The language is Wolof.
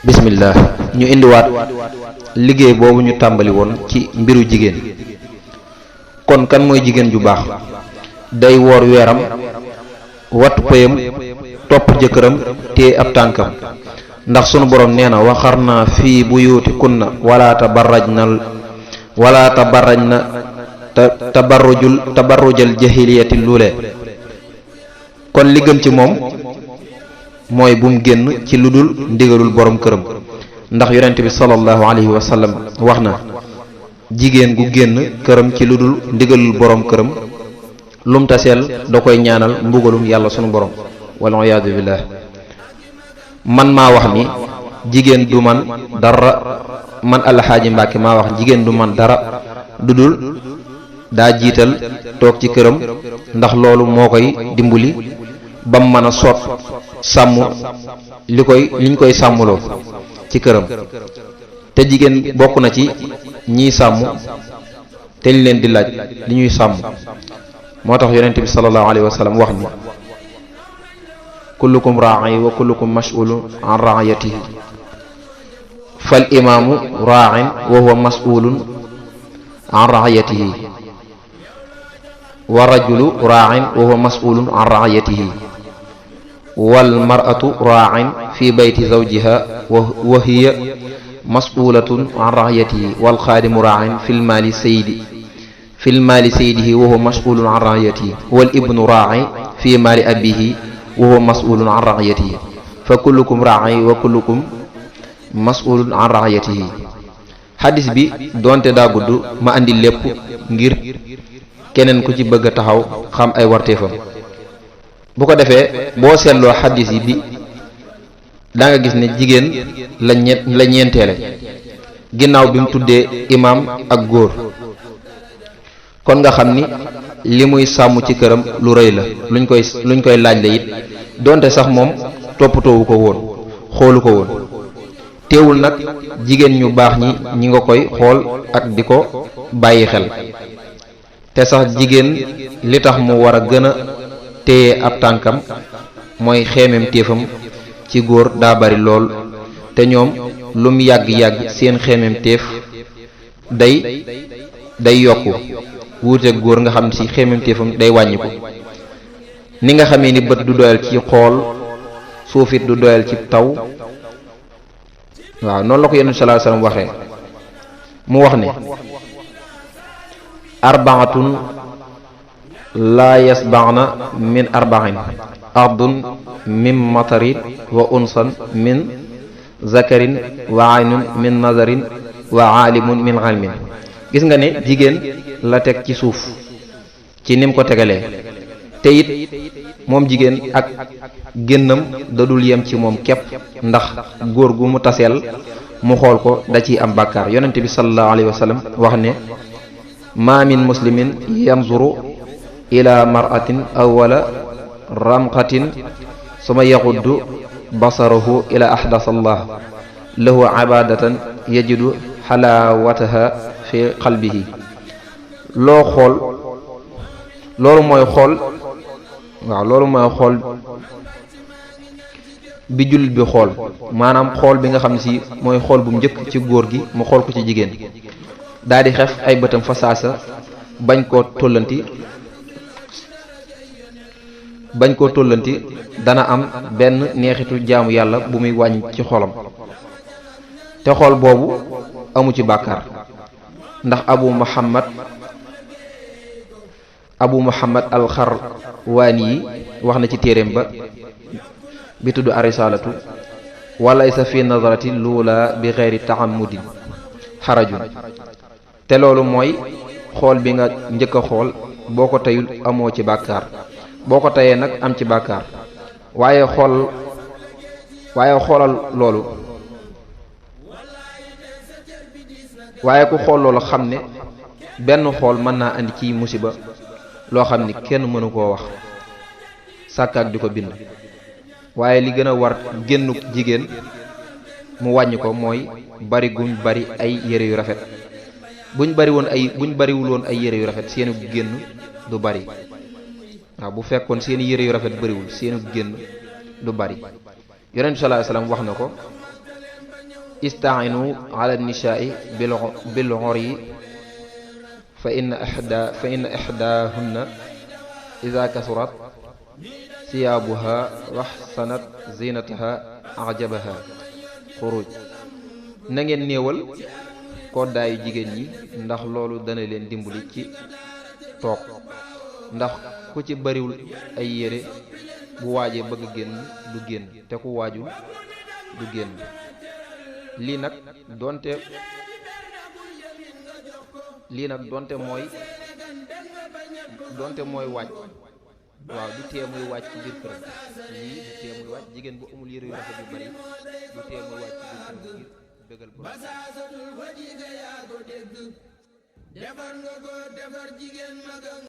bismillah ñu indiwaat liggéey boobu ñu tàmbali woon ci mbiru jigéen. kon kan mooy jigéen ju baax? day woor weeram, wattu pëyam, topp jëkkëram, téye ab tànkam, ndax sunu borom nee na waxarna fii buyutikunna wala tabarrajna tabarrujal jahiliyati lule. kon li gën ci moom mooy bum génn ci lu dul ndigalul borom këram, ndax yonent bi sallallahu alayhi wa sallam wax na jigéen gu génn këram ci lu dul ndigalul borom këram lum taseel da koy ñaanal mbugalum yàlla sunu borom wal iyaadu billah. man maa wax ni jigéen du man dara, man Alxaaji Mbàkke maa wax jigéen du man dara du dul daa jiital toog ci këram, ndax loolu moo koy dimbali ba mu mën a soot sàmm liñ koy sàmmloo ci këram. te jigéen bokk na ci ñiy sàmm te ñu leen di laaj li ñuy sàmm. moo tax yonent bi sallallahu alayhi wa sallam wax ni kullukum raa'in wa kullukum mas'ulun an ra'iyatihi fal imaamu raa'in wa huwa mas'ulun an ra'iyatihi wa rajulu raa'in wa huwa mas'ulun an ra'iyatihi wal mar'atu raa'in fi bayti zawjiha wa hiya mas'ulatun an ra'iyatihi wal xaadimu raa'in fil maali sayyidihi wa huwa mas'ulun an ra'iyatihi wal ibnu raa'in fi maali abihi wa huwa mas'ulun an ra'iyatihi fa kullukum raa'in wa kullukum mas'ulun an ra'iyatihi. xadis bi doonte daa gudd ma andi lépp ngir keneen ku ci bëgg a taxaw xam ay warteefam. bu ko defee boo seetloo xadis yi bi da nga gis ne jigéen la ñeenteele ginnaaw bi mu tuddee imaam ak góor. kon nga xam ni li muy sàmm ci këram lu rëy la, luñ koy laaj la it, donte sax moom toppatoowu ko woon, xoolu ko woon. teewul nag jigéen ñu baax ñi nga koy xool ak di ko bàyyi xel. te sax jigéen li tax mu war a gën a téye ab tànkam mooy xeemem téefam ci góor daa bari lool, te ñoom lum yàgg-yàgg seen xeemem téef day yokku wuuteeg góor nga xam ne si xeemem téefam day wàññiku. ni nga xamee ni bët du doyal ci xool, suufit du doyal ci taw. waaw noonu la ko yonent bi sallallahu alayhi wasallam waxee. mu wax ne arbaatun laa yasbaxna min arba'in ardun min matarin wa unsan min zakarin wa aynun min nazarin wa aalimun min ilmin. gis nga ne jigéen la teg ci suuf ci nim ko tegalee, te it moom jigéen ak génnam dadul yem ci moom képp, ndax góor gu mu taseel mu xool ko da ciy am bàkkaar. yonente bi sallallahu alayhi wa sallam wax ne ma min muslimin yanzuru ila mar'atin awwala ramqatin suma yaxuddu basarahu ila ahdas allah lahu ibadatan yajidu xalaawataha fi qalbihi. loo xool loolu mooy xool bi jullit bi xool, maanaam xool bi nga xam ne si mooy xool bu njëkk ci góor gi mu xool ko ci jigéen, daal di xef ay bëtam fa saasa bañ koo tollanti dana am benn neexitu jaamu yàlla bu muy wàññ ci xolam. te xool boobu amu ci bàkkaar, ndax abu muhammad alxarwaani yi wax na ci téeréem ba bi tudd arisalatu walaysa fi nazarati luula bi xeyri taxamudin xarajun. te loolu mooy xool bi nga njëkk a xool boo ko teyul amoo ci bàkkaar, boo ko teyee nag am ci bàkkaar. waaye xoolal loolu, waaye ku xool loolu xam ne benn xool mën naa andi ci musiba loo xam ni kenn mënu koo wax sàkkaak di ko bind. waaye li gën a war génnu jigéen mu wàññi ko mooy bari guñ bari ay yére yu rafet. buñ bariwul woon ay yére yu rafet seenu génn du bari. waaw bu fekkoon seeni yére yu rafet bariwul seenu génn du bari. yonent bi sallallahu alayhi wasallam wax na ko istainu ala nishaai bil uryi fa inna ihdahunna ida kasurat siyaabuha waxsanat zinataha ajabaha xuruj. na ngeen néewal koddaayu jigéen ñi ndax loolu dana leen dimbali ci toog, ndax ku ci bariwul ay yére bu waajee bëgg génn du génn, te ku waajul du génn. lii nag donte mooy waaj, waaw du tee muy wàcc ci biir këram. lii du tee muy wàcc, jigéen bu amul yére yu rafet yu bari du tee muy wàcc ci biir këram ngir bégal borom.